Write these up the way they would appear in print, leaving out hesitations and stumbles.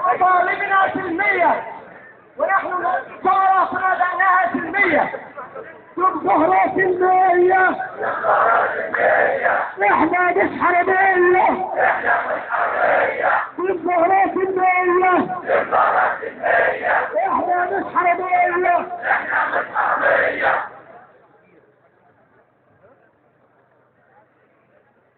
مطالبنا سلمية، ونحن ثورتنا دعناها سلمية. ظهرة سلمية، احنا مش حرامية، ظهرة سلمية، احنا مش حرامية.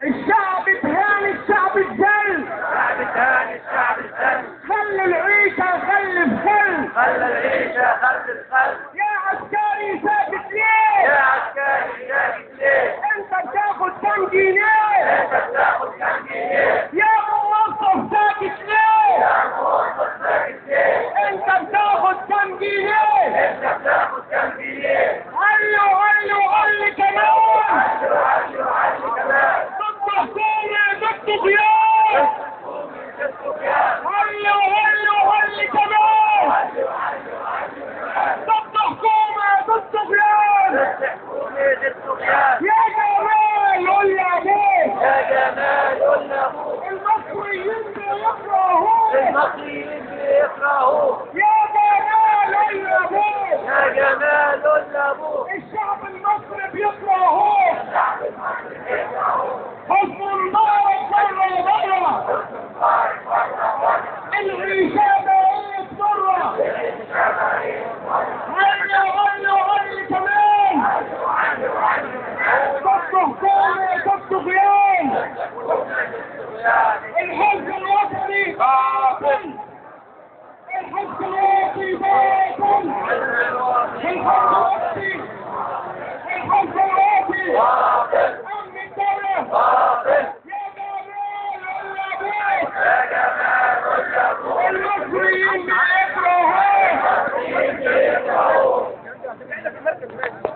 الشعب اتهان، الشعب اتذل، الشعب اتهان، الشعب اتذل، خلي العيشة خلي بخل، خلي العيشة خلي بخل. يا عسكري ساكت ليه؟ يا عسكري ساكت ليه؟ انت بتاخد كام جنيه؟ انت بتاخد كام جنيه؟ يا موظف ساكت ليه؟ يا موظف ساكت ليه؟ انت بتاخد كام جنيه؟ انت بتاخد كام جنيه؟ علو علو علي كمان، علو علو علي كمان. ضد حكومة، ضد طغيان، علو علو علي كمان، ضد حكومة، ضد طغيان. يا جمال قول لأبوك، يا جمال قول لأبوك، المصريين بيكرهوك، المصريين بيكرهوك. يا جمال قول لأبوك، يا جمال قول لأبوك، الشعب المصري بيكرهوك. حسن مبارك بره بره، العيشة بقت بره. علو علو علي كمان، ضد حكومة، ضد طغيان. الحزب الوطني باطل، الحزب الوطني باطل، الحزب الوطني، الحزب الوطني باطل، أمن الدولة باطل. يا جمال قول لأبوك، يا جمال قول لأبوك، المصريين.